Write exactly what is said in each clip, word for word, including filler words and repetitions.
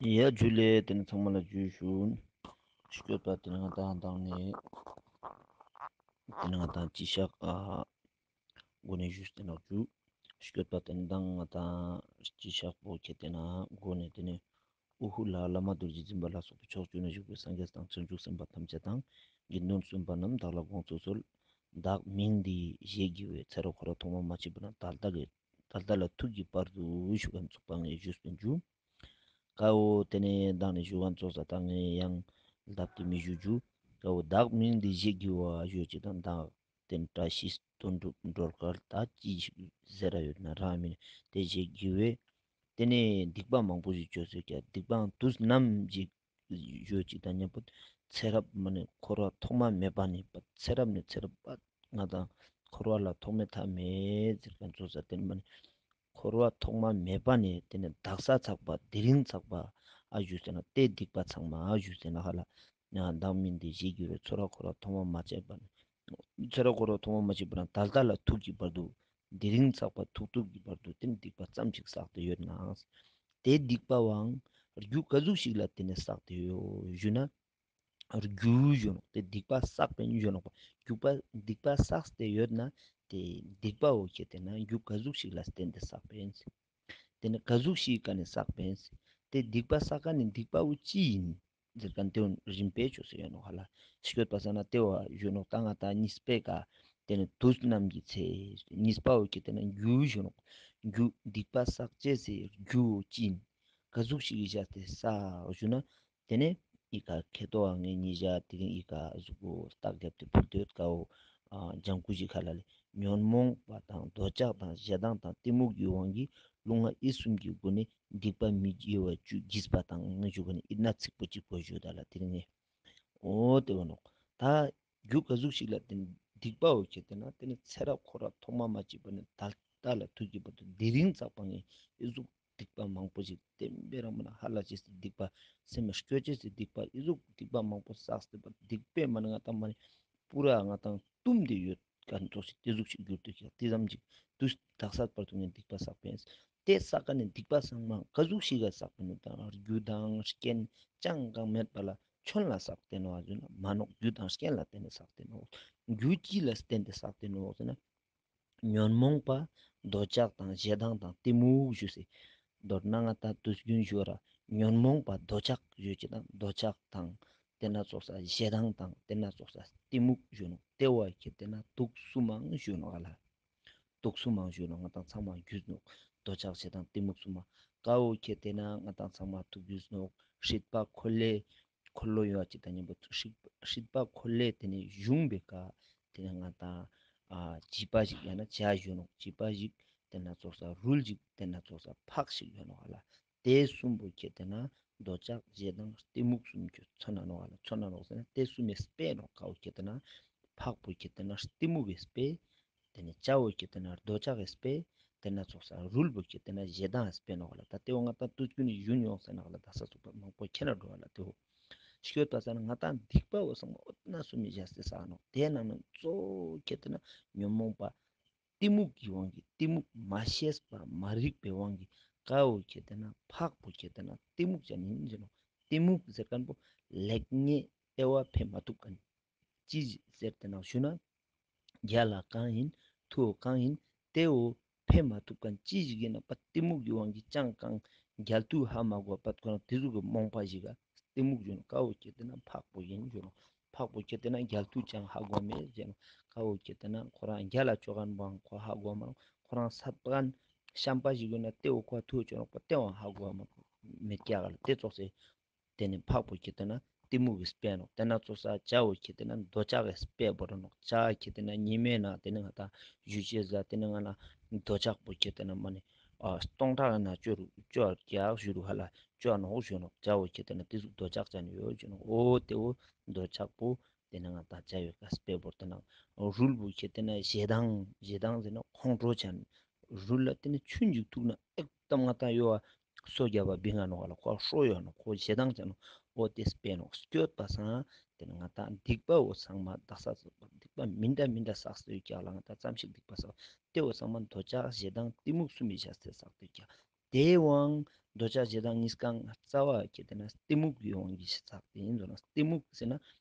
ཡ་ཇུ་ལེ། ཏེ་ནེ་ཚང་མ་ལ་ཇུ་ཞུ། སྐྱོད་པ་ཏེ་ནེ་ང་དང་དང་ནེ་ཏེ་ནེ་ང་དང་ཅི་ཤག་ཨ་གོ་ནེ་ཞུས་ཏེ་ནོག་ཞུ། སྐྱོད་པ་ཏེ་ནེ་དང་ང་དང་ཅི་ཤག་པོ་ཁྱེར་ཏེ་ན་གོ་ནེ་ཏེ་ནེ་ཨུ་ཧུ་ལ་བླ་མ་རྡོ་རྗེ་འཛིན་པ་ལ་སོགས་པའི་ཕྱོགས་བཅུ་ན་བཞུགས་པའི་སངས་རྒྱས་དང་བྱང་ཆུབ་སེམས་དཔའ་ཐམས་ཅད་དང་དགེ་འདུན་གསུམ་པ་རྣམས་བདག་ལ་དགོངས་སུ་གསོལ། བདག་མིང་འདི་ཞེས་བགྱི་བའི་ཚེ་རབས་འཁོར་བ་ཐོག་མ་མ་མཆིས་པ་ནས་ད་ལྟ་གི་ད་ལྟ་ལ་ཐུག་གི་བར་དུ་ཞུ་ཁན་ཚུག་པ་ངས་ཞུས་པིན་ཞུ། ཀ་བོ་ཏེ་ནེ་དང་ནེ་ཞུ་ཁན་ཚུགས་ས་ད་ངས་ཡང་ལྡབ་སྟེ་མི་ཞུ་ཞུ། ཀ་བོ་བདག་མིང་འདི་ཞེས་བགྱི་བ་ཞུ་ཅིག་དང་བདག་ཏེ་ནེ་བཀྲ་ཤིས་དོན་གྲུབ་སྒྲོལ་དཀར་ད་ཅི་ཞིག་ཟེར་ར་ཡོད་ན་རང་མིང་ཏེ་ཞེས་བགྱི་བས། ཏེ་ནེ་སྡིག་པ་མང་པོ་ཞིག་བཅོས་སོ་ཀྱང་སྡིག་པའང་དུས་ནམ་ཞིག་ཞུ་ཅིག་དང་མཉམ་པོ་ཚེ་རབས་མ་ནེ་འཁོར་བ་ཐོག་མ་མེད་པ་ནེ་ཚེ་རབས་ནེ་ཚེ་རབས་ང་དང་འཁོར་བ་ལ་ཐོག་མེད་ཐ་མེད་ཟེར་ཁན་ཚུགས་ས་ཏེ་ནེ་མ་ནེ་འཁོར་བ་ཐོག་མ་མེད་པ་ནེ་ཏེ་ནེ་དག་ས་ཚག་པ་དེ་རིང་ཚག་པ་ཨ་ཞུས་ཟེར་ན་ཏེ་སྡིག་པ་ཚང་མ་ཨ་ཞུས་ཟེར་ན་ཧ་ལ་ཡང་བདག་མིང་འདི་ཞེས་བགྱི་བའི་ཚེ་རབས་འཁོར་བ་ཐོག་མ་མ་མཆིས་པ་ནེ་ཚེ་རབས་འཁོར་བ་ཐོག་མ་མ་མཆིས་པ་ནེ་ད་ལྟ་ལ་ཐུག་གི་བར་དུ་དེ་རིང་ཚག་པ་ཐུག་ཐུག་གི་བར་དུ་ཏེ་ནེ་སྡིག་པ་ཙམ་ཞིག་བསགས་ཏེ་ཡོད་ན། ཏེ་སྡིག་པ་བོའང་རྒྱུ་ག་ཟུག་ཞིག་ལ་བརྟེན་ནེ་བསགས་ཏེ་ཡོད་ཞུ་ན། རྒྱུ་ཞུ་ནོག་ཏེ་སྡིག་པ་བསགས་པིན་ཞུ་ནོག་པ། རྒྱུ་པ་སྡིག་པ་བསགས་ཏེ་ཡོད་ན་ཏེ་སྡིག་པ་བོ་ཁྱེར་ཏེ་ན་རྒྱུ་ག་ཟུག་ཞིག་ལ་བརྟེན་ཏེ་བསགས་པིན། ཏེ་ནེ་ག་ཟུག་ཞིག་ག་ནེ་བསགས་པིན། ཏེ་སྡིག་པ་བསགས་ཁན་ནི་སྡིག་པ་བོ་ཅི་ཨིན་ཟེར་ཁན་ཏེ་བོ་རིམ་པས་ཅོས་སེ་ཡོད་ནོག་ཧ་ལ། སྐྱོད་པ་ས་ན་ཏེ་བོ་ཞུ་ནོག་ད་ང་དང་གཉིས་པའི་ཀ་ཏེ་ནེ་དུས་ནམ་གྱི་ཚེ་གཉིས་པ་བོ་ཁྱེར་ཏེ་ན་རྒྱུ་ཞུ་ནོག་རྒྱུ་སྡིག་པ་བསགས་ཅེས་སི་རྒྱུ་བོ་ཅི་ཨིན། ག་ཟུག་ཞིག་གི་བཞག་སྟེ་བསགས་ཞུ་ན། ཏེ་ནེ་ཨི་ཀ་ཁེ་ཏོ་ཨ་ངེ་ཉི་ཞག་དེ་རིང་ཨི་ཀ་ཟུག་པོ་རྟགས་རྒྱབ་སྟེ་ཕུལ་ཏེ་ཡོད་ཀ་བོ། ཨ་ལྗང་ཁུ་ཞིག་ཁ་ལ་ལེ། ཉོན་མོངས་པ་དང་འདོད་ཆགས་དང་ཞེ་སྡང་དང་གཏི་མུག་གི་དབང་གིས་ལུས་ངག་ཡིད་གསུམ་གྱི་སྒོ་ནས་སྡིག་པ་མི་དགེ་བ་བཅུ་བགྱིས་པ་དང་ཞུ་ག་ནི་ཨི་ན་ཚིག་པོ་གཅིག་པོ་ཞུ་ད་ལ་དེ་རིང་ངེ། འོ་ཏེ་བོ་ནོག་ད་རྒྱུ་ག་ཟུག་ཞིག་ལ་བརྟེན་སྡིག་པ་བོ་ཁྱེར་ཏེ་ན་ཏེ་ནེ་ཚེ་རབས་འཁོར་བ་ཐོག་མ་མ་མཆིས་པ་ནེ་ད་ལྟ་ལ་ཐུག་གི་བར་དུ་དེ་རིང་ཚག་པ་ངེ་ཨི་ཟུག་སྡིག་པ་མང་པོ་ཞིག་བརྟེན་པའི་རང་མ་ན་ཧ་ལ་ཅེས་སི་སྡིག་པ་སེམས་སྐྱོ་ཅེས་སི་སྡིག་པ་ཨི་ཟུག་སྡིག་པ་མང་པོ་བསགས་ཏེ་པ་སྡིག་པའི་མ་ནེ་ང་དང་མ་ནེ་པུ་ར་ང་དང་བཏུམ་སྟེ་ཡོད་ཀ་ནེ་ཙོགས་ཤིག་ཏེ་ཟུག་ཞིག་གྱུར་ཏེ་ཀྱག་ཏེ་ཙམ་ཞིག་དུས་དག་ས་བར་དུ་ངེ་སྡིག་པ་བསགས་པིན། ཏེ་བསགས་ཁན་ནི་སྡིག་པ་ཚང་མ་ག་ཟུག་ཞིག་ག་བསགས་པིན་ནི་དང་རྒྱུ་དང་རྐྱེན་ཅང་གང་མེད་པ་ལ་ཆོན་ལ་བསགས་ཏེ་ནོག་ཟེར་ན་མ་ནོག་རྒྱུ་དང་རྐྱེན་ལ་བརྟེན་ནེ་བསགས་ཏེ་ནོག་རྒྱུ་ཅི་ལ་བརྟེན་ཏེ་བསགས་ཏེ་ནོག་ཟེར་ན། ཉོན་མོངས་པ་འདོད་ཆགས་དང་ཞེ་སྡང་དང་གཏི་མུག་ཞུ་སེ། མདོར་ན་ང་དང་དུས་རྒྱུན་ཞུ་བ་ར་ཉོན་མོངས་པ་འདོད་ཆགས་ཞུ་ཅེས་དང་འདོད་ཆགས་དང་ཏེ་ནེ་ཙོགས་ས་ཞེ་སྡང་དང་ཏེ་ནེ་ཙོགས་ས་གཏི་མུག་ཞུ་ནོག་ཏེ་བོ་ཁྱེར་ཏེ་ན་དུག་གསུམ་མང་ཞུ་ནོག་ཧ་ལ། དུག་གསུམ་མང་ཞུ་ནོག་ང་དང་ཚང་མ་གྱུས་ནོག་འདོད་ཆགས་ཞེ་སྡང་གཏི་མུག་གསུམ་མང་ཀ་བོ་ཁྱེར་ཏེ་ན་ང་དང་ཚང་མ་དུག་གྱུས་ནོག་སྲིད་པ་འཁོར་ལོ་འཁོར་ལོ་ཡོད་ཅེས་དང་མཉམ་པོ་སྲིད་སྲིད་པ་འཁོར་ལོ་ཏེ་ནེ་ཞུང་བའི་ཀ་ཏེ་ནེ་ང་དང་ཨ་བྱིས་པ་ཞིག་ཡང་ན་བྱ་ཞུ་ནོག་བྱིས་པ་ཞིག་ཏེ་ནེ་ཙོགས་ས་རུལ་ཞིག་ཏེ་ནེ་ཙོགས་ས་ཕག་ཞིག་ཡོད་ནོག་ཧ་ལ། ཏེ་གསུམ་པོ་ཁྱེར་ཏེ་ན་འདོད་ཆགས་ཞེ་སྡང་གཏི་མུག་གསུམ་ཀྱི་མཚོན་ན་ནོག་ཧ་ལ། མཚོན་ན་ནོག་ཟེར་ན་ཏེ་གསུམ་མི་དཔེ་ནོག་ཀ་བོ་ཁྱེར་ཏེ་ན་ཕག་པོ་ཁྱེར་ཏེ་ན་གཏི་མུག་གི་དཔེ། ཏེ་ནེ་བྱ་བོ་ཁྱེར་ཏེ་ན་འདོད་ཆགས་ཀྱི་དཔེ། ཏེ་ནེ་ཙོགས་ས་རུལ་པོ་ཁྱེར་ཏེ་ན་ཞེ་སྡང་གི་དཔེ་ནོག་ལ། ད་ཏེ་བོ་ང་དང་དུས་རྒྱུན་ནི་ཞུན་ཡོང་ཟེར་ནག་ལ་ད་ས་ཚུགས་པ་མང་པོ་ཁྱེར་ན་འགྲོ་བ་ལ་ཏེ་བོ། སྐྱོད་པ་ས་ན་ང་དང་སྡིག་པ་བོ་ཚང་མ་འོ་ན་གསུམ་མི་བཞག་སྟེ་བསགས་ནོག་ཏེ་ནང་ནེ་གཙོ་བོ་ཁྱེར་ཏེ་ན་ཉོན་མོངས་པ་གཏི་མུག་གི་དབང་གིས་གཏི་མུག་མ་ཤེས་པ་མ་རིག་པའི་དབང་གིས་ཀ་བོ་ཁྱེར་ཏེ་ན་ཕག་པོ་ཁྱེར་ཏེ་ན་གཏི་མུག་ཅན་ཨིན་ཟེར་ནོག་གཏི་མུག་ཟེར་ཁན་པོ་ལེགས་ཉེས་དབྱེ་བ་ཕེ་མ་ཐུབ་ཁན། ཅི་ཟེར་ཏེ་ནང་ཞུ་ན། རྒྱལ་ལ་གང་ཨིན་ཐུ་བོ་གང་ཨིན་ཏེ་བོ་ཕེ་མ་ཐུབ་ཁན་ཅི་ཞིག་ཨིན་ན་པ་གཏི་མུག་གི་དབང་གིས་ཅང་གང་རྒྱལ་ཐུ་ཧ་མ་གོ་བ་པ་ཁོ་རང་ཏེ་ཟུག་གི་རྨོངས་པ་ཞིག་ག་གཏི་མུག་ཞུ་ནོག་ཀ་བོ་ཁྱེར་ཏེ་ན་ཕག་པོ་ཨིན་ཞུ་ནོག་ཕག་པོ་ཁྱེར་ཏེ་ན་རྒྱལ་ཐུ་ཅང་ཧ་གོ་མེད་ཟེར་ནོག་ཀ་བོ་ཁྱེར་ཏེ་ན་ཁོ་རང་རྒྱལ་ལ་ཅོ་ཁན་པོའང་ཁོ་ཧ་གོ་མ་ནོག་ཁོ་རང་སད་པ་ཁན་ཤམ་པ་ཞིག་ཡོད་ན་ཏེ་བོ་ཁོ་ཐུ་ཅོ་ནོག་པ་ཏེ་བོ་ཧ་གོ་མ་མེད་ཀྱག་ལ་ཏེ་ཙོགས་སེ། ཏེ་ནེ་ཕག་པོ་ཁྱེར་ཏེ་ན་གཏི་མུག་གི་དཔེ་ནོག་ཏེ་ནེ་ཙོགས་ས་བྱ་བོ་ཁྱེར་ཏེ་ན་འདོད་ཆགས་ཀྱི་དཔེ་བོར་ནོག་བྱ་ཁྱེར་ཏེ་ན་ཉི་མའི་ནང་ཏེ་ནེ་ང་དང་ཞུ་ཅེས་ཟ་ཏེ་ནེ་ང་ན་འདོད་ཆགས་པོ་ཁྱེར་ཏེ་ན་མ་ནེ་ཨ་སྟོང་ཕྲག་ན་ཅོ་རུ་ཅོ་རྒྱག་ཞུ་རུ་ཧ་ལ་ཅོ་ནོག་ཞུ་ནོག་བྱ་བོ་ཁྱེར་ཏེ་ན་ཏེ་ཟུག་འདོད་ཆགས་ཅན་ཡོད་ཞུ་ནོག་འོ་ཏེ་བོ་འདོད་ཆགས་པོ་ཏེ་ནེ་ང་དང་བྱ་བོའི་ཀ་དཔེ་བོར་ཏེ་ན་རུལ་པོ་ཁྱེར་ཏེ་ན་ཞེ་སྡང་ཞེ་སྡང་ཟེར་ན་ཁོང་ཁྲོ་ཅན། རུལ་ལ་ཏེ་ནེ་ཆུན་ཅིག་ཐུག་ན་ཨེག་ཏམ་ང་དང་ཡོ་བ་སོ་རྒྱབ་པ་བིང་ང་ནོག་ལ་ཁོ་ཧྲོ་ཡོ་ནོག་ཁོ་ཞེ་སྡང་ཅན་ནོག་འོ་ཏེ་དཔེ་ནོག་སྐྱོད་པ་སང་ཏེ་ནེ་ང་དང་སྡིག་པ་བོ་ཚང་མ་དག་ས་སྡིག་པ་མི་འདྲ་མི་འདྲ་བསགས་སྟེ་ཡོད་ཀྱག་ལ་ང་དང་ཙམ་ཞིག་སྡིག་པ་བསགས་ཏེ་བོ་ཚང་མ་འདོད་ཆགས་ཞེ་སྡང་གཏི་མུག་གསུམ་མི་བཞག་སྟེ་བསགས་ཏེ་ཡོད་ཀྱག་ཏེ་བོའང་ འདོད་ཆགས་ཞེ་སྡང་གཉིས་ཀའང་རྩ་བ་ཁྱེར་ཏེ་ན་གཏི་མུག་གི་དབང་གིས་བསགས་ཏེ་ཨིན་ཟེར་ན། གཏི་མུག་ཟེར་ན་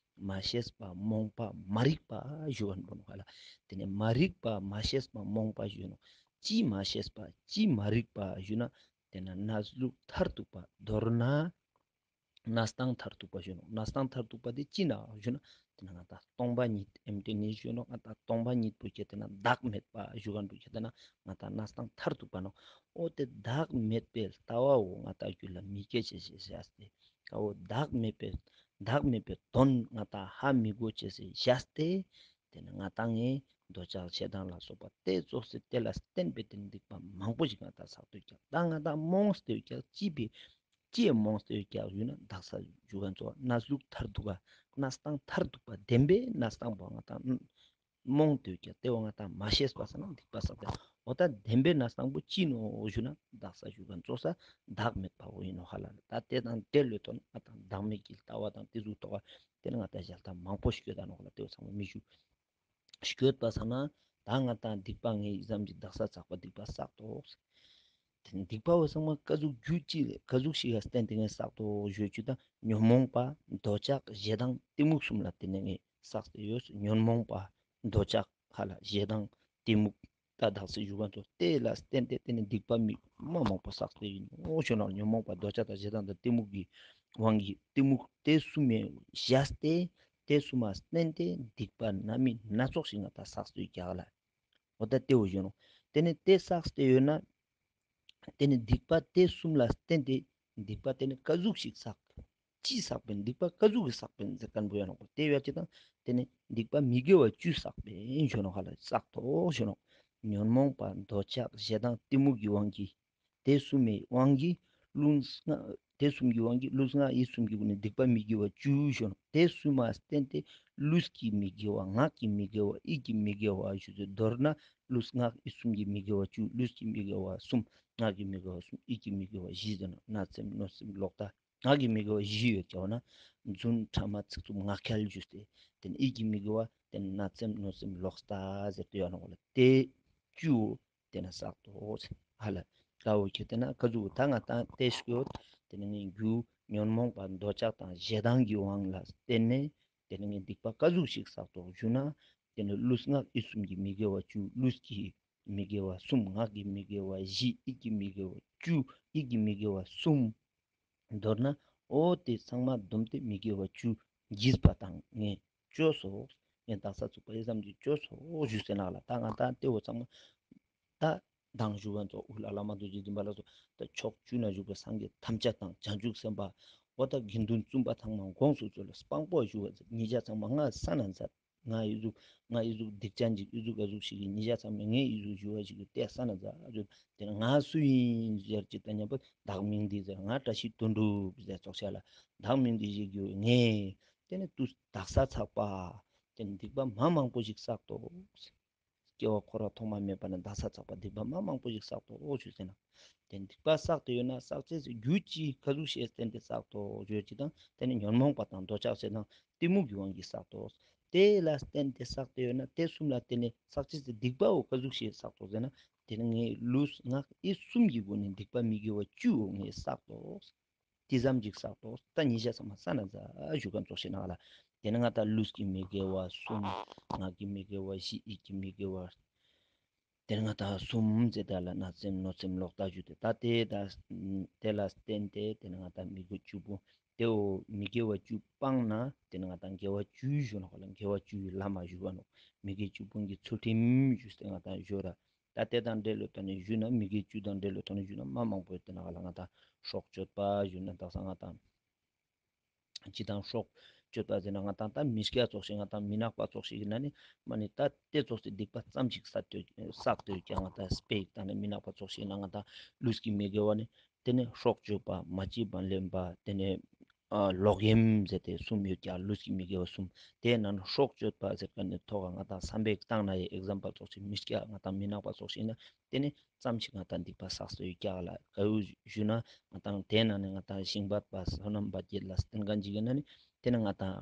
མ་ཤེས་པ་རྨོངས་པ་མ་རིག་པ་ཞུ་བ་ནོག་ཧ་ལ། ཏེ་ནེ་མ་རིག་པ་མ་ཤེས་པ་རྨོངས་པ་ཞུ་ནོག། ཅི་མ་ཤེས་པ་ཅི་མ་རིག་པ་ཞུ་ན། ཏེ་ན་གནས་ལུགས་མཐར་ཐུག་པ་མདོར་ན་གནས་སྟངས་མཐར་ཐུག་པ་ཞུ་ནོག། གནས་སྟངས་མཐར་ཐུག་པ་དེ་ཅི་ན་ཞུ་ན། ཏེ་ན་ང་ཏང་སྟོང་པ་ཉིད་ཨེམ་ཊི་ནེས་ཞུ་ནོག། ང་ཏང་སྟོང་པ་ཉིད་པོ་ཁྱེར་ཏེ་ན་བདག་མེད་པ་ཞུ་ག་འདུག། ཁྱེར་ཏེ་ན་ང་ཏང་གནས་སྟངས་མཐར་ཐུག་པ་ནོག། འོ་ཏེ་བདག་མེད་པའི་ལྟ་བ་བོ་ང་ཏང་རྒྱུད་ལ་མི་སྐྱེ་ཅེས་སི་བཞག་སྟེ། ཀ་བོ་བདག་མེད་པའི་བདག་མེད་པའི་དོན་ང་ཏང་ཧ་མི་གོ་ཅེས་སི་བཞག་སྟེ། ཏེ་ནེ་ང་ཏང་ངི་འདོད་ཆགས་ཞེ་སྡང་ལ་སོགས་པ་ཏེ་ཙོགས་སི་ཏེ་ལ་བརྟེན་པའི་ཏེ་སྡིག་པ་མང་པོ་ཞིག་ང་ཏང་བསགས་ཏེ་ཡོད་ཀྱག། ད་ང་ཏང་རྨོངས་ཏེ་ཡོད་ཀྱག། ཅི་བས་ཅི་ཡ་རྨོངས་ཏེ་ཡོད་ཀྱག་ཞུ་ན། བདག་ས་ཞུ་ག་ཚོ་གནས་ལུགས་མཐར་ཐུག་པ་གནས་སྟངས་མཐར་ཐུག་པ་བདེན་པའི་གནས་སྟངས་པོ་ང་ཏང་རྨོངས་ཏེ་ཡོད་ཀྱག། ཏེ་བོ་ང་ཏང་མ་ཤེས་པ་སང་ན་སྡིག་པ་བསགས་ཏེ། འོ་ད་བདེན་པའི་གནས་སྟངས་པོ་ཅི་ནོག་ཞུ་ན། བདག་ས་ཞུ་ག་ཚོ་ས་བདག་མེད་པ་བོ་ཨིན་ནོག་ཧ་ལ། ད་ཏེ་དང་ཏེ་ལོས་ཏོ་ན་ང་ཏང་བདག་མེད་ཀྱི་ལྟ་བ་དང་ཏེ་ཟུག་ཐོག་ཏེ་ནེ་ང་ཏང་ཞལ་ཏ་མང་པོ་ཞིག་ཡོད་ད་ནོག་ལ། ཏེ་བོ་ཚང་མ་མི་ཞུ། སྐྱོད་པ་སང་ན་ད་ང་ཏང་སྡིག་པ་ངའི་ཙམ་གྱི་བདག་ས་ཚགས་པ་སྡིག་པ་བསགས་ཏོག། ཏེ་སྡིག་པ་བོ་ཚང་མ་ཀ་ཟུག་རྒྱུ་ཅི་ཀ་ཟུག་ཞིག་ག་བརྟེན་ཏེ་ངས་བསགས་ཏོག་ཞུ་ཅུ་ད་ཉོན་མོངས་པ་འདོད་ཆགས་ཞེ་སྡང་གཏི་མུག་གསུམ་ལ་བརྟེན་ནས་ངས་བསགས་ཏེ་ཡོད། ཉོན་མོངས་པ་འདོད་ཆགས་ཧ་ལ་ཞེ་སྡང་གཏི་མུག་ད་བདག་ས་ཞུ་ག་ཚོ་ཏེ་ལ་བརྟེན་ཏེ་ཏེ་ནེ་སྡིག་པ་མི་མ་མང་པོ་བསགས་ཏེ་ཨིན་ནོག་ཞུ་ན། ཉོན་མོངས་པ་འདོད་ཆགས་དང་ཞེ་སྡང་དང་གཏི་མུག་གི་དབང་གིས་གཏི་མུག་ཏེ་གསུམ་མེ་བཞག་སྟེ། ཏེ་གསུམ་མ་བརྟེན་ཏེ་སྡིག་པ་སྣ་མིན་སྣ་ཚོགས་ཤིག་ང་ཏང་བསགས་ཏེ་ཡོད་ཀྱག་ལ། འོ་ད་ཏེ་བོ་ཞུ་ནོག། ཏེ་ནེ་ཏེ་བསགས་ཏེ་ཡོད་ན། ཏེ་ནེ་སྡིག་པ་ཏེ་གསུམ་ལ་བརྟེན་ཏེ་སྡིག་པ་ཏེ་ནེ་ཀ་ཟུག་ཞིག་བསགས། ཅི་བསགས་པིན། སྡིག་པ་ཀ་ཟུག་གི་བསགས་པིན་ཟེར་ཁན་བོ་ཡོད་ནོག་པ། ཏེ་ཡོད་ཅེ་དང་ཏེ་ནེ་སྡིག་པ་མི་དགེ་བ་བཅུ་བསགས་པིན་ཞུ་ནོག་ཧ་ལ། བསགས་ཏོག་ཞུ་ནོག། ཉོན་མོངས་པ་འདོད་ཆགས་ཞེ་སྡང་གཏི་མུག་གི་དབང་གིས། ཏེ་གསུམ་མེ་དབང་གིས་ལུས་ངག་ཏེ་གསུམ་གྱི་དབང་གིས་ལུས་ངག་ཡིད་གསུམ་གྱི་སྒོ་ནས་སྡིག་པ་མི་དགེ་བ་བཅུ་ཞུ་ནོག། ཏེ་གསུམ་མ་བརྟེན་ཏེ་ལུས་ཀྱི་མི་དགེ་བ་ངག་གི་མི་དགེ་བ་ཡིད་ཀྱི་མི་དགེ་བ་ཞུ་ཚེ། མདོར་ན་ལུས་ངག་ཡིད་གསུམ་གྱི་མི་དགེ་བ་བཅུ། ལུས་ཀྱི་མི་དགེ་བ་གསུམ། ངག་གི་མི་དགེ་བ་གསུམ། ཡིད་ཀྱི་མི་དགེ་བ་བཞི་ཟེར་ན། བརྣབ་སེམས་གནོད་སེམས་ལོག་ལྟ། ངག་གི་མི་དགེ་བ་བཞི་ཡོད་ཀྱག་ན། རྫུན་ཕྲ་མ་ཚིག་རྩུབ་ངག་འཁྱལ་ཞུས་ཏེ། ཏེ་ནེ་ཡིད་ཀྱི་མི་དགེ་བ་ཏེ་ནེ་བརྣབ་སེམས་གནོད་སེམས་ལོག་ལྟ་ཟེར་ཏེ་ཡོད་ནོག་ལ། ཏེ་བཅུ་ཏེ་ནེ་བསགས་ཏོག་ཧ་ལ། ཀ་བོ་ཁྱེར་ཏེ་ན་ཀ་ཟུག་ད་ང་ཏང་ཏེ་སྐྱོད་ཏེ་ནེ་ངས་རྒྱུ་ཉོན་མོངས་པ་འདོད་ཆགས་དང་ཞེ་སྡང་གི་དབང་ལ་བརྟེན་ནས་ཏེ་ནེ་ངས་སྡིག་པ་ཀ་ཟུག་ཞིག་བསགས་ཏོག་ཞུ་ན། ཏེ་ནེ་ལུས་ངག་ཡིད་གསུམ་གྱི་མི་དགེ་བ་བཅུ། ལུས་ཀྱི་མི་དགེ་བ་གསུམ། ངག་གི་མི་དགེ་བ་བཞི། ཡིད་ཀྱི་མི་དགེ་བ་བཅུ། ཡིད་ཀྱི་མི་དགེ་བ་གསུམ། མདོར་ན་འོ་ཏེ་ཚང་མ་བསྡོམས་ཏེ་མི་དགེ་བ་བཅུ་གྱིས་པ་དང་ངས་བཅོས་སོ། ངས་བདག་ས་ཚུགས་པ་ཨི་ཙམ་གྱིས་བཅོས་སོ་ཞུས་ཟེར་ན་ལ། ད་ང་ཏང་ཏེ་བོ་ཚང་མ་ད་མདང་ཞུ་བ་ཚོ་འུ་ལ་བླ་མ་རྡོ་རྗེ་འཛིན་པ་ལ་སོགས་ད་ཕྱོགས་བཅུ་ན་བཞུགས་པའི་སངས་རྒྱས་ཐམས་ཅད་དང་བྱང་ཆུབ་སེམས་དཔའ་འོ་ད་དགེ་འདུན་བཙུན་པ་ཚང་མ་དགོངས་སུ་གསོལ་ལ་སྤང་པོ་ཞུ་བ་ཚེ་ཉེ་ཆ་ཚང་མ་ང་ས་ན་མཛད། ང་ཨི་ཟུག་ང་ཨི་ཟུག་སྡིག་ཅན་ཅིག་ཨི་ཟུག་ཨ་ཟུག་ཞིག་གི་ཉེ་ཆ་ཚང་མས་ངས་ཨི་ཟུག་ཞུ་བ་ཞིག་གི་ཏེ་ས་ན་མཛད་ཨ་ཟུག་ཏེ་ནེ་ང་སུ་ཨིན་ཟེར་ཅིག་ད་ཉམ་པོ་བདག་མིང་འདི་ཟེར། ང་བཀྲ་ཤིས་དོན་གྲུབ་ཟེར་ཙོགས་ཤ་ལ་བདག་མིང་འདི་ཞིག་གི་ངས་ཏེ་ནེ་ཏུ་བདག་ས་ཚགས་པ་ཏེ་ནེ་སྡིག་པ་མ་མང་པོ་ཞིག་བསགས་ཏོག། སྐྱེ་བ་འཁོར་བ་ཐོག་མ་མེད་པ་ནེ་བདག་ས་ཚགས་པ་སྡིག་པ་མ་མང་པོ་ཞིག་བསགས་ཏོག་ཞུས་ཟེར་ན། ཏེ་སྡིག་པ་བསགས་ཏེ་ཡོད་ན་བསགས་ཅེས་སི་རྒྱུ་ཅི་ཀ་ཟུག་ཞིག་བརྟེན་ཏེ་བསགས་ཏོག་ཞུ་ཅིག་དང་ཏེ་ནེ་ཉོན་མོངས་པ་དང་འདོད་ཆགས་ཞེ་སྡང་གཏི་མུག་གི་དབང་གིས་བསགས་ཏོག། ཏེ་ལ་བརྟེན་ཏེ་བསགས་ཏེ་ཡོད་ན་ཏེ་གསུམ་ལ་བརྟེན་ནས་བསགས་ཅེས་སི་སྡིག་པ་བོ་ཀ་ཟུག་ཞིག་བསགས་ཏོག་ཟེར་ན། ཏེ་ནེ་ངས་ལུས་ངག་ཡིད་གསུམ་གྱི་སྒོ་ནས་སྡིག་པ་མི་དགེ་བ་བཅུ་བོ་ངས་བསགས་ཏོག། ཏེ་ཙམ་ཅིག་བསགས་ཏོག། ད་ཉེ་ཆ་ཚང་མ་ས་ན་མཛད་ཞུ་ག་ཙོགས་ཤིག་ན་ལ། ཏེ་ནེ་ང་ཏང་ལུས་ཀྱི་མི་དགེ་བ་གསུམ། ངག་གི་མི་དགེ་བ་བཞི། ཡིད་ཀྱི་མི་དགེ་བ། ཏེ་ནེ་ང་ཏང་གསུམ་ཟེར་ད་ལ་བརྣབ་སེམས་གནོད་སེམས་ལོག་ལྟ་ཞུ་སྟེ་ད་ཏེ་ད་ཏེ་ལ་བརྟེན་ཏེ་ཏེ་ནེ་ང་ཏང་མི་དགེ་བཅུ་སྤོང་། ཏེ་བོ་མི་དགེ་བ་བཅུ་སྤངས་ན་ཏེ་ནེ་ང་ཏང་དགེ་བ་བཅུ་ཞུ་ནོག་ལ། དགེ་བ་བཅུའི་ལམ་མ་ཞུ་བ་ནོག། མི་དགེ་བཅུ་སྤོང་གི་ཚུལ་ཁྲིམས་ཞུས་ཏེ་ང་ཏང་ཞུ་ར། ད་ཏེ་དང་འབྲེལ་ལོ་ཏོ་ནི་ཞུ་ན་མི་དགེ་བཅུ་དང་འབྲེལ་ལོ་ཏོ་ནི་ཞུ་ན་མ་མང་པོ་ཡོད་ཏེ་ན་ག་ལ་ང་ཏང་སྲོག་གཅོད་པ་ཞུ་ན་དག་ས་ང་ཏང་ཅི་དང་སྲོག་གཅོད་པ་ཟེར་ན་ང་ཏང་ད་མི་སྐྱ་ཙོགས་ཤིག་ང་ཏང་མི་ནག་པ་ཙོགས་ཤིག་ན་ནི་མ་ནི་ད་ཏེ་ཙོགས་སི་སྡིག་པ་ཙམ་ཞིག་བསགས་ཏེ་ཡོད་ཀྱང་ང་ཏང་སྤེ་ཡིག་དང་ནི་མི་ནག་པ་ཙོགས་ཤིག་ན་ང་ཏང་ལུས་ཀྱི་མི་དགེ་བ་ནི་ཏེ་ནེ་སྲོག་གཅོད་པ་མ་བྱིན་པ་ལེན་པ་ཏེ་ནེ་ཨ་ལོག་གཡེམ་ཟེར་ཏེ་གསུམ་ཡོད་ཀྱང་ལུས་ཀྱི་མི་དགེ་བ་གསུམ། ཏེ་ནང་སྲོག་གཅོད་པ་ཟེར་ཁན་ནི་ཐོག་ང་ཏང་བསམ་པའི་སྟེང་ན་ཡི་ཨེག་ཛམ་པལ་ཙོགས་ཤིག་མི་སྐྱ་ང་ཏང་མི་ནག་པ་ཙོགས་ཤིག་ན་ཏེ་ནེ་ཙམ་ཞིག་ང་ཏང་སྡིག་པ་བསགས་སོ་ཡོད་ཀྱག་ལ། ག་ཡོ་ཞུ་ན་ང་ཏང་ཏེ་ནང་ནེ་ང་ཏང་ཞིང་པ་བསོད་ནམས་པ་བརྒྱད་ལ་བསྟེན་ཁན་ཅིག་ཡིན་ན་ནི་ཏེ་ནེ་ང་ཏང་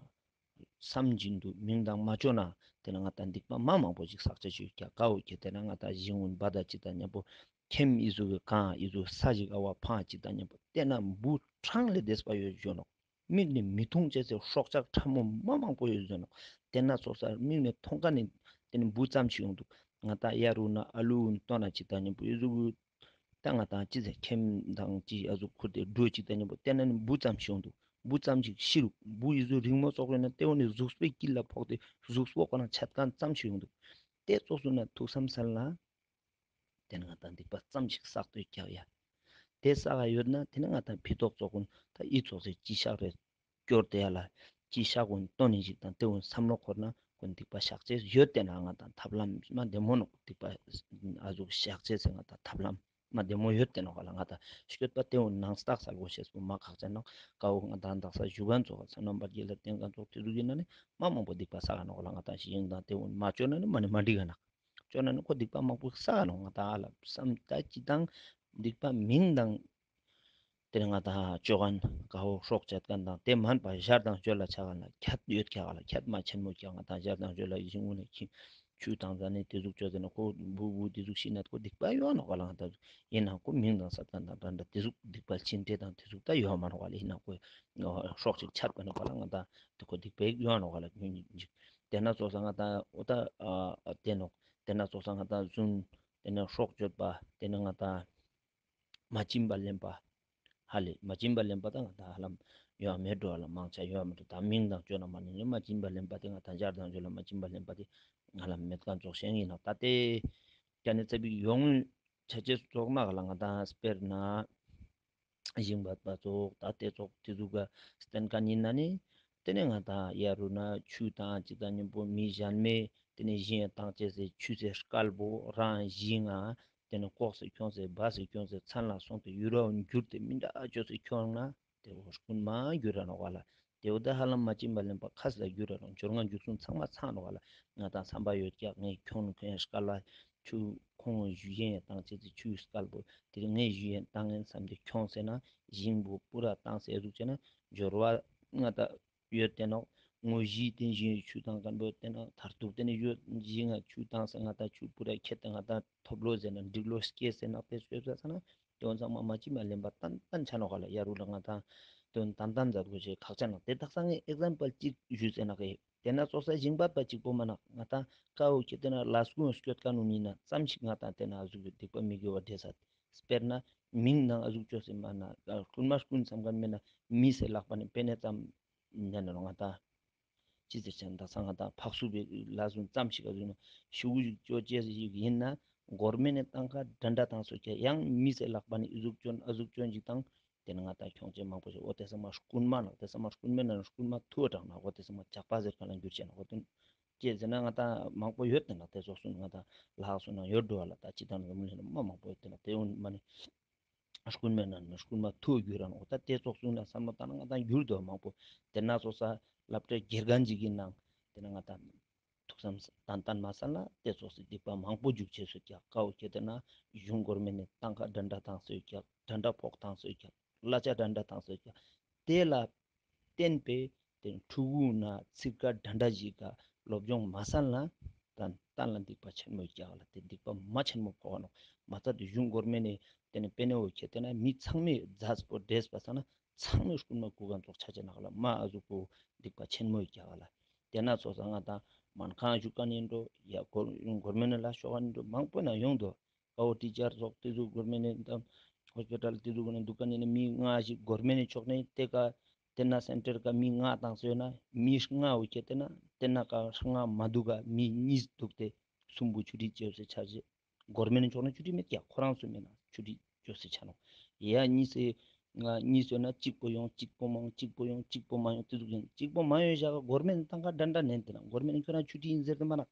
བསམ་བཞིན་དུ་མིང་དང་མ་བཅོས་ན་ཏེ་ནེ་ང་ཏང་སྡིག་པ་མ་མང་པོ་ཞིག་བསགས་ཆ་ཞུ་ཡོད་ཀྱག། ག་ཡོ་ཁྱེར་ཏེ་ན་ང་ཏང་ཞིང་ངུན་པ་དང་ཅི་དང་མཉམ་པོ་ ཁྱིམ་ཨི་ཟུག་གི་གང་ཨི་ཟུག་ས་ཞིག་ཨ་བ་ཕང་ཅིག་དང་མཉམ་པོ་ཏེ་ན་འབུ་གྲངས་ལས་འདས་པ་ཡོད་ཞུ་ནོག། མིག་ནི་མི་མཐོང་ཅེས་སི་སྲོག་ཆགས་ཕྲ་མོ་མ་མང་པོ་ཡོད་ཞུ་ནོག། ཏེ་ན་ཙོགས་ས་མིག་ནི་མཐོང་ཁན་ནི་ཏེ་ནི་འབུ་ཙམ་ཞིག་ཡོང་འདུག། ང་ཏང་ཡ་རུ་ན་ཨ་ལུ་ཏོ་ན་ཅིག་དང་མཉམ་པོ་ཨི་ཟུག་གི་ད་ང་ཏང་ཅི་ཟེར་ཁྱིམ་དང་ཅི་ཨ་ཟུག་ཁུར་ཏེ་འགྲོ་ཅིག་དང་མཉམ་པོ་ཏེ་ན་ནི་འབུ་ཙམ་ཞིག་ཡོང་འདུག། འབུ་ཙམ་ཞིག་ཤི་རུག། འབུ་ཨི་ཟུག་རིང་མོ་ཙོགས་ཡོད་ན་ཏེ་བོ་ནི་གཟུགས་པོའི་དཀྱིལ་ལ་ཕོག་སྟེ་གཟུགས་པོ་ཁོ་རང་ཆད་ཁན་ཙམ་ཞིག་ཡོང་འདུག། ཏེ་ཙོགས་སུ་ན་ཐུགས་བསམ་སལ་ན་ཏེ་ནི་ང་ཏང་སྡིག་པ་ཙམ་ཞིག་བསགས་ཏེ་ཀྱག་ཡ། ཏེ་བསགས་ཡོད་ན་ཏེ་ནི་ང་ཏང་ཕི་ཏོག་ཙོགས་ཀུན་ད་ཨི་ཙོགས་སི་ཅི་ཤག་རེ་སྐྱོར་ཏེ་ཡ་ལ་ཅི་ཤག་ཀུན་ཏོ་ནི་ཞིག་དང་ཏེ་ཀུན་བསམ་བློ་འཁོར་ན་ཀུན་སྡིག་པ་བཤགས་ཅེས་ཡོད་ཏེ་ན་ང་ཏང་ཐབས་ལམ་མ་བདེ་མོ་ནོག། སྡིག་པ་ཨ་ཟུག་བཤགས་ཅེས་སི་ང་ཏང་ཐབས་ལམ་མ་བདེ་མོ་ཡོད་ཏེ་ནོག་ག་ལ། ང་ཏང་སྐྱོད་པ་ཏེ་བོ་ནང་རྟགས་སལ་གོ་ཤེས་པོ་མ་ཁག་ཅན་ནོག། ཀ་བོ་ང་ཏང་དག་ས་ཞུ་ཁན་ཙོགས་བསོད་ནམས་བར་གྱི་ལ་བརྟེན་ཁན་ཙོགས་ཏེ་ཟུག་ཡིན་ན་ནི་མ་མང་པོ་སྡིག་པ་བསགས་ནོག་ག་ལ། ང་ཏང་ཞིང་དང་ཏེ་བོ་མ་ཅོ་ན་ནི་མ་ནི་མ་འགྲིག་ག་ན་ཅོ་ན་ནི་ཁོ་སྡིག་པ་མང་པོ་བསགས་ནོག། ང་ཏང་ཨ་ལ་བསམ་ད་ཅི་དང་སྡིག་པ་མིང་དང་ཏེ་ནི་ང་ཏང་ཅོ་ཁན་ཀ་བོ་སྲོག་བཅད་ཁན་དང་ཏེ་མན་པ་ཞར་དང་ཞོར་ལ་ཆ་ཁན་ལ་ཁྱད་ཡོད་ཀྱག་ག་ལ། ཁྱད་མ་ཆེན་མོ་ཀྱག། ང་ཏང་ཞར་དང་ཞོར་ལ་ཞིང་ངུ་ནི་ཁྱི་ཆུ་དང་ཟ་ནི་ཏེ་ཟུག་ཅོ་ཟེར་ན་ཁོ་འབུ་འབུ་ཏེ་ཟུག་ཤི་ན་ཁོ་སྡིག་པ་ཡོད་ནོག་ག་ལ། ང་ཏང་ཡིན་ན་ཁོ་མིང་དང་ས་ཏང་དང་འདྲ་འདྲ་ཏེ་ཟུག་སྡིག་པ་ཕྱིན་ཏེ་དང་ཏེ་ཟུག་ད་ཡོད་མ་ནོག་ག་ལ། ཡིན་ན་ཁོ་སྲོག་ཅིག་ཆད་པ་ནི་ག་ལ་ང་ཏང་ཏེ་ཁོ་སྡིག་པ་ཡོད་ནོག་ག་ལ། ཏེ་ན་ཙོགས་ས་ང་ཏང་འོ་ད་ཨ་ཏེ་ནོག། ཏེ་ན་ཙོགས་ས་ང་ཏང་རྫུན་ཏེ་ནི་སྲོག་གཅོད་པ་ཏེ་ནི་ང་ཏང་མ་བྱིན་པ་ལེན་པ། ཧ་ལེ་མ་བྱིན་པ་ལེན་པ་ད་ང་ཏང་ཧ་ལམ་ཡོད་མེད་འགྲོ་ལ་མང་ཆེ་ཡོད་མེད་འགྲོ། ད་མིང་དང་ཅོ་ན་མ་ནི་མ་བྱིན་པ་ལེན་པ་ཏེ་ང་ཏང་ཞར་དང་ཞོར་ལ་མ་བྱིན་པ་ལེན་པ་ཏེ་ཧ་ལམ་མེད་ཁན་ཙོགས་ཤིག་ཡིན་ནོག། ད་ཏེ་ཀ་ནི་ཚ་བིག་ཡོང་ཆ་ཅེས་ཙོགས་ན་ག་ལ་ང་ཏང་སྤེར་ན་ཞིང་པ་པ་ཙོགས་ད་ཏེ་ཙོགས་ཏེ་ཟུག་ག་བསྟེན་ཁན་ཡིན་ན་ནི་ཏེ་ནི་ང་ཏང་ཡ་རུ་ན་ཆུ་དང་ཅི་དང་མཉམ་པོ་མི་གཞན་མའི་ཏེ་ནི་ཞིང་ཡང་བཏང་ཅེས་སི་ཆུ་ཚེ་སྐལ་པོ་རང་ཞིང་ང་ཏེ་ནི་ལྐོག་སེ་ཁྱོངས་སེ་སྦ་སེ་ཁྱོངས་སེ་མཚན་ལ་སོང་སྟེ་ཡུ་ར་འགྱུར་ཏེ་མི་འདྲ་ཅོས་སེ་ཁྱོངས་ན་ཏེ་བོ་རྐུན་མ་འགྱུར་ར་ནོག་ག་ལ། ཏེ་བོ་ད་ཧ་ལམ་མ་བྱིན་པ་ལེན་པ་ཁ་སི་ལ་འགྱུར་ར་ནོག། འབྱོར་ལྔ་འཇུག་གསུམ་ཚང་མ་ཚང་ནོག་ག་ལ། ང་ཏང་བསམ་པ་ཡོད་ཀྱག། ངས་ཁྱོངས་ཁན་སྐལ་ལ་ཆུ་ཁོང་ཞུ་ཡན་བཏང་ཅེས་སི་ཆུ་སྐལ་པོ་ཏེ་ངས་ཞུ་ཡན་བཏང་ངན་བསམ་སྟེ་ཁྱོངས་སེ་ན་ཞིང་པོ་པུ་ར་བཏང་སེ་ཟུག་ཅེ་ན་འབྱོར་བ་ང་ཏང་ཡོད་ཏེ་ནོག། དངོས་གཞི་ཏེ་ཞིང་ཆུ་བཏང་ཁན་པོ་ཏེ་ན་མཐར་ཐུག་ཏེ་ནི་ཡོད་ཞིང་ང་ཆུ་བཏང་སེ་ང་ཏང་ཆུ་པུ་ར་ཁྱེར་ཏེ་ང་ཏང་ཐོབ་ལོ་ཟེར་ན་འགྲིག་ལོ་སྐྱེས་སེ་ན་ཏེ་སོས་ས་ས་ན་ཏེ་བོ་ཚང་མ་མ་བྱིན་པ་ལེན་པ་ཏན་ཏན་ཆ་ནོག་ག་ལ། ཡ་རུ་ལ་ང་ཏང་ཏེ་བོ་ཏན་ཏན་མཛད་དགོས་ཤེས་ཁག་ཅན་ནོག། ཏེ་དག་ས་ངས་ཨེག་ཛམ་པལ་ཅིག་ཞུས་ཟེར་ན་གི་ཏེ་ན་ཙོགས་ས་ཞིང་པ་པ་ཅིག་པོ་མ་ན་ང་ཏང་ཀ་བོ་ཁྱེར་ཏེ་ན་ལས་ཀུན་སྐྱོད་ཁན་ནི་ན་ཙམ་ཞིག་ང་ཏང་ཏེ་ན་ཨ་ཟུག་གི་སྡིག་པ་མི་དགེ་བ་འདྲེས་ས། སྤེར་ན་མིང་ནང་ཨ་ཟུག་ཅོས་སེ་མ་ན་རྐུན་མ་རྐུན་བསམ་ཁན་མེད་ན་མི་སེ་ལག་པ་ནི་པེ་ནེ་ཙམ་ནེ་ན་ང་ཏང་ཅི་ཟེར་ཆེན་དག་ས་ང་ཏང་ཕག་སུ་བེ་ལ་ཟུན་ཙམ་ཞིག་ག་ཟུན་ཤུ་གུ་ཞིག་ཅོ་ཅེས་ཞིག་ཡིན་ན་གོར་མེན་ནི་ཏང་ཁ་དྲན་དྲ་ཏང་སོ་ཀྱ་ཡང་མི་སེ་ལག་པ་ནི་ཨི་ཟུག་ཅོན་ཨ་ཟུག་ཅོན་ཞིག་ཏང་ཏེ་ནི་ང་ཏང་ཁྱོང་ཅེས་མང་པོ་ཞིག། འོ་ཏེ་ས་མ་རྐུན་མ་ནོག། ཏེ་ས་མ་རྐུན་མེན་ན་རྐུན་མ་ཐུ་བ་དྲག་ན་འོ་ཏེ་ས་མ་ཇག་པ་ཟེར་ཁན་ལ་འགྱུར་ཆེན་ནོག། འོ་ཏེ་ཅེས་ཟེར་ན་ང་ཏང་མང་པོ་ཡོད་ཏེ་ན་ཏེ་ཙོགས་སུ་ང་ཏང་ལྷག་སུ་ན་ཡོད་འགྲོ་བ་ལ་ད་ཅི་ཏང་ནི་མ་མང་པོ་ཡོད་ཏེ་ན་ཏེ་འོ་མ་ནི་རྐུན་མེན་ན་རྐུན་མ་ཐུ་བ་འགྱུར་ར་ནོག། འོ་ད་ཏེ་ཙོགས་སུ་ན་བསམ་བློ་ཏང་ན་ང་ཏང་འགྱུར་དོ་མང་པོ། ཏེ་ན་ཙོགས་ས་སློབ་གྲྭའི་དགེ་རྒན་ཅིག་ཡིན་ནང་ཏེ་ན་ང་ཏང་ཐུགས་བསམ་ཏན་ཏན་མ་སལ་ན་ཏེ་ཙོགས་སི་སྡིག་པ་མང་པོ་འཇུག་ཅེས་སུ་ཀྱག། ཀ་བོ་ཁྱེར་ཏེ་ན་གཞུང་གོར་མེན་ནི་ཏང་ཁ་དྲན་དྲ་ཏང་སོ་ཀྱག། དྲན་དྲ་ཕོག་ཏང་སོ་ཀྱག། གླ་ཆ་དྲན་དྲ་ཏང་སོ་ཀྱག། ཏེ་ལ་བརྟེན་པའི་ཏེ་ཕྲུ་གུ་ན་ཚིག་ཀ་དྲན་དྲ་ཞིག་ག་སློབ་སྦྱོང་མ་སལ་ན་ཏན་ཏན་ལ་སྡིག་པ་ཆེན་མོ་ཀྱག་ལ། ཏེ་སྡིག་པ་མ་ཆེན་མོ་ཕོག་ནོག། མ་ཚད་དེ་གཞུང་གོར་མེན་ནི་ཏེ་ནི་པེ་ནེ་བོ་ཁྱེར་ཏེ་ན་མི་ཚང་མའི་མཛད་པོ་འདྲེས་པ་ས་ན་ཚང་མའི་རྐུན་མ་རྐུ་ཁན་ཙོགས་ཆ་ཅེས་ནོག་ལ། མ་ཨ་ཟུག་པོ་སྡིག་པ་ཆེན་མོ་ཀྱག་ལ། ཏེ་ན་ཙོགས་ས་ང་ཏང་སྨན་ཁང་ཞུགས་ཁན་ཡིན་འགྲོ་ཡ་གོར་གོར་མེན་ནི་ལ་ཤོག་ཁན་ཡིན་འགྲོ་མང་པོ་ན་ཡོང་དོ། ཀ་བོ་ཊི་ཅར་ཙོགས་ཏེ་ཟུག་གོར་མེན་ནི་ཏང་ཧོས་པི་ཊལ་ཏེ་ཟུག་གི་ནི་དུག་ཁན་ཡིན་ན་མི་ལྔ་ཞིག་གོར་མེན་ནི་ཕྱོགས་ནེ་ཏེ་ཀ་ཏེ་ན་སེན་ཊར་ཀ་མི་ལྔ་ཏང་སོ་ཡོད་ན་མི་ལྔ་བོ་ཁྱེར་ཏེ་ན་ཏེ་ན་ཀ་ལྔ་མ་དུག་ག་མི་གཉིས་དུག་སྟེ་སུམ་པོ་ཆུ་ཊི་ཅོས་སེ་ཆ་ཅེས། གོར་མེན་ནི་ཕྱོགས་ནེ་ཆུ་ཊི་མེད་ཀྱག། ཁོ་རང་སུ་མེན་ན་ཆུ་ཊི་ཅོས་སེ་ཆ་ནོག། ཡ་གཉིས་སེ་ང་གཉིས་སོ་ན་གཅིག་པོ་ཡོང་གཅིག་པོ་མ་ཡོང་གཅིག་པོ་ཡོང་གཅིག་པོ་མ་ཡོང་ཏེ་ཟུག་ཡིན། གཅིག་པོ་མ་ཡོང་ཞག་ག་གོར་མེན་ནི་ཏང་ཁ་དྲན་དྲ་ནན་ཏེ་ན་གོར་མེན་ནི་ཁྱོད་རང་ཆུ་ཊི་ཡིན་ཟེར་ཏེ་མ་ན།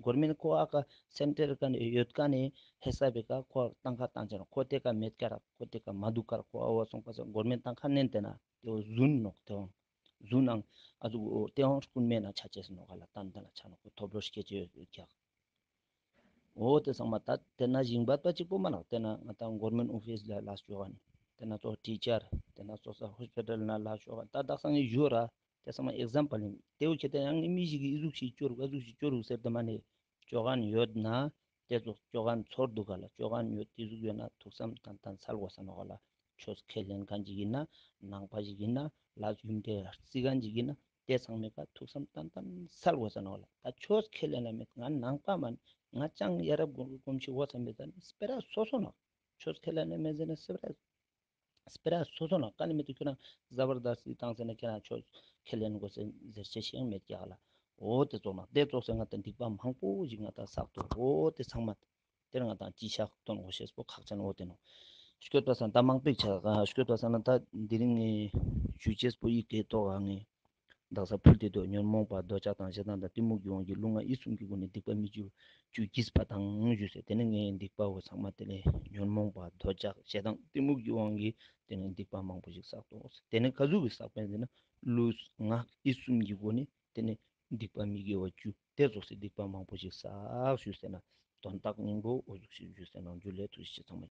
གོར་མེན་ནི་ཁོ་ཨ་ཀ་སེན་ཊར་ཀ་ནེ་ཡོད་ཀ་ནེ་ཧེ་སཱབ་བེ་ཀ་ཁོ་ཏང་ཁ་ཏང་ཅེས་ནོག། ཁོ་ཏེ་ཀ་མེད་ཀ་ར་ཁོ་ཏེ་ཀ་མ་དུག་ཀ་ར་ཁོ་ཨ་བ་སོང་པ་ས་གོར་མེན་ནི་ཏང་ཁ་ནན་ཏེ་ན་ཏེ་བོ་རྫུན་ནོག། ཏེ་བོ་རྫུན་ནང་ཨ་ཟུག་ཏེ་བོ་རྐུན་མེན་ན་ཆ་ཅེས་ནོག་ག་ལ། ཏན་ཏན་ལ་ཆ་ནོག། ཁོ་ཐོབ་ལོ་སྐྱེ་ཅེས་ཡོད་ཀྱག། འོ་ཏེ་ཚང་མ་ད་ཏེ་ན་ཞིང་པ་པ་ཅིག་པོ་མ་ནོག། ཏེ་ན་ང་ཏང་གོར་མེན་ནི་ཨོ་ཕིས་ལ་ལས་ཅོ་ཁན། ཏེ་ན་ཙོགས་ཊི་ཅར། ཏེ་ན་ཙོགས་ས་ཧོས་པི་ཊལ་ན་ལས་ཅོ་ཁན། ད་དག་ས་ངས་ཞུ་ར། ཏེ་ཚང་མ་ཨེག་ཛམ་པལ་ཡིན། ཏེ་བོ་ཁྱེར་ཏེ་ཡང་ནི་མི་ཞིག་གི་ཨི་ཟུག་ཞིག་ཅོ་རུག་ཨ་ཟུག་ཞིག་ཅོ་རུག་ཟེར་ཏེ་མ་ནེ་ཅོ་ཁན་ཡོད་ན་ ཏེ་ཙོགས་ཅོ་ཁན་ཚོར་དུག་ག་ལ། ཅོ་ཁན་ཡོད་ཏེ་ཟུག་ཡོད་ན་ཐུགས་བསམ་ཏན་ཏན་སལ་གོས་ས་ནོག་ག་ལ། ཆོས་ཁས་ལེན་ཁན་ཅིག་ཨིན་ན་ནང་པ་ཞིག་ཨིན་ན་ལ་ཡུམ་ཏེ་རྩི་ཁན་ཅིག་ཨིན་ན་ཏེ་ཚང་མའི་ཀ་ཐུགས་བསམ་ཏན་ཏན་སལ་གོས་ས་ནོག་ག་ལ། ད་ཆོས་ཁས་ལེན་ན་མེད་ང་ནང་པ་མན་ང་ཅང་ཡ་རབས་གོམས་གཤིས་འོ་ཚང་མེད་ད་ནི་སྤེ་ར་སོ་སོ་ནོག། ཆོས་ཁས་ལེན་ན་མེད་ཟེར་ན་སྤེ་ར་སྤེ་ར་སོ་སོ་ནོག། ཀ་ནེ་མེད་དུ་ཁྱོད་རང་ཟ་བར་དར་སི་བཏང་ཟེར་ན་ཁྱོད་རང་ཆོས་ཁས་ལེན་གོས་ཟེར་ཟེར་ཅེས་ཤིག་མེད་ཀྱག་ལ། འོ་ཏེ་ཙོགས་ན་ཏེ་ཙོགས་སེ་ང་ཏང་སྡིག་པ་མང་པོ་ཞིག་ང་ཏང་བསགས་ཏོ། འོ་ཏེ་ཚང་མ་ཏེར་ང་ཏང་ཅི་ཤག་ཏོན་གོས་ཤེས་པོ་ཁག་ཅན་འོ་ཏེ་ནོག། སྐྱོད་པ་སང་ད་མང་པོ་ཆ་སྐྱོད་པ་སང་ན་ད་དེ་རིང་ངས་ཞུ་ཅེས་པོ་ཡི་གེ་ཏོག་ཨ་ངས་དག་ས་ཕུལ་ཏེ་དོ། ཉོན་མོངས་པ་འདོད་ཆགས་དང་ཞེ་སྡང་དང་གཏི་མུག་གི་དབང་གིས་ལུས་ངག་ཡིད་གསུམ་གྱི་སྒོ་ནས་སྡིག་པ་མི་བགྱིའོ་བགྱིས་པ་དང་ཞུས་ཟེར། ཏེ་ནེ་ངས་སྡིག་པ་བོ་ཚང་མ་ཏེ་ནེ་ཉོན་མོངས་པ་འདོད་ཆགས་ཞེ་སྡང་གཏི་མུག་གི་དབང་གིས་ཏེ་ནེ་སྡིག་པ་མང་པོ་ཞིག་བསགས་ཏོ། ཏེ་ནེ་ག་ཟུག་གི་བསགས་པ་ཟེར་ན་ལུས་ངག་ཡིད་གསུམ་གྱི་སྒོ་ནས་ཏེ་ནེ་སྡིག་པ་མི་དགེ་བ་བཅུ་ཏེ་ཙོགས་སེ་སྡིག་པ་མང་པོ་ཞིག་བསགས་ཞུས་ཟེར་ན་དོན་དག་སྙིང་པོ་འོ་ཟུག་ཞིག་ཞུས་ཟེར་ན་འཇུ་ལེ་ཐུགས་རྗེ་ཆེ་ཚང་མ།